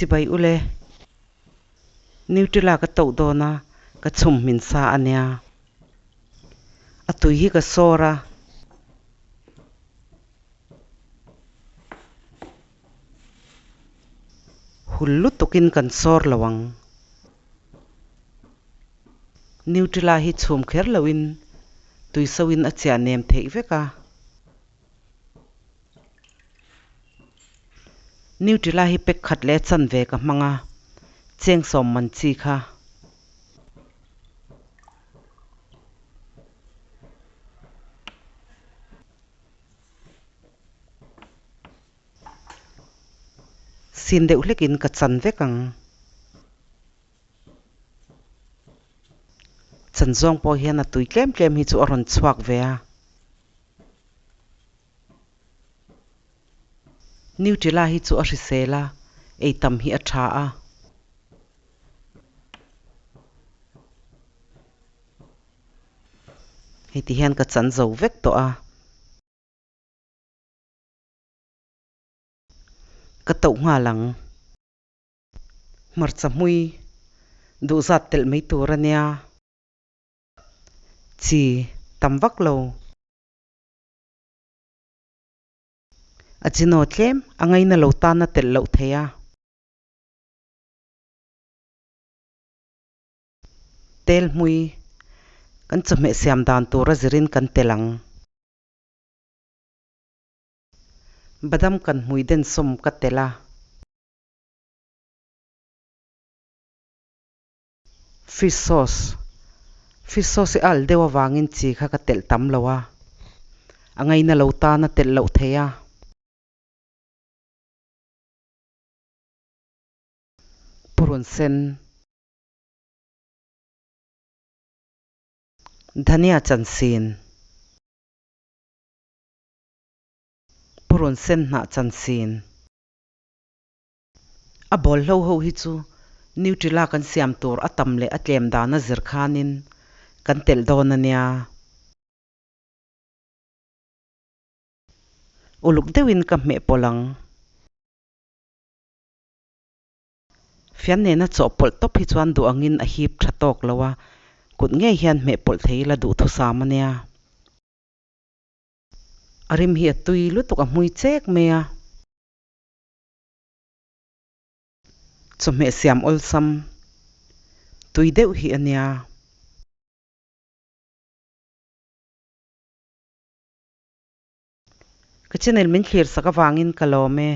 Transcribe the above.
Chibai ule. Nutella ka toh dawn a, ka chhum hmin sa a nia. A tui hi ka sawr a. Hul lutukin kan sawr lo ang. Nutella hi chhum kher loin tui soin a chiah nem theih vek a. Nutella hi pack khat leh chanve ka hmang a, cheng sawm man chi kha. Sin deuh hlekin ka chan vek ang. Chan zawng pawh hian a tui tlem tlem hi chu a rawn chhuak ve a. Nutella hi chu a hrisel a, ei tam hi a tha a. Hei ti hian ka chan zo vek tawh a. Ka toh nghal ang. Hmarcha hmui duhzat telh mai tur a nia. Chi tam vak lo. A chinaw tlem a ngaina lo tan a telh loh thei a. Tel hmui kan chawhmeh siam dan tur a zirin kan tel ang. Badam kan hmui densawm ka tel a. Fish sauce, Fish sauce hi a al deuh avangin chi kha ka telh tam lo a, a ngaina lo tan a telh loh thei a. Purun sen, Dhania chansin, Purun sen hnah chansin. A bawlhlo ho hi chu Nutella kan siam tur a tam leh a tlem dan a zir khanin kan telh dawn a nia. Uluk deuhin ka hmeh pawlh ang. Fian nena chawhpawlh tawp hi chuan duh angin a hip tha tawk lo a, kut ngei hian hmeh pawlh thei ila duhthusam a nia. A rim hi a tui lutuk a hmui chek mai a. Chawhmeh siam awlsam tui deuh hi a nia. Ka channel min thlir sak avangin ka lawm e.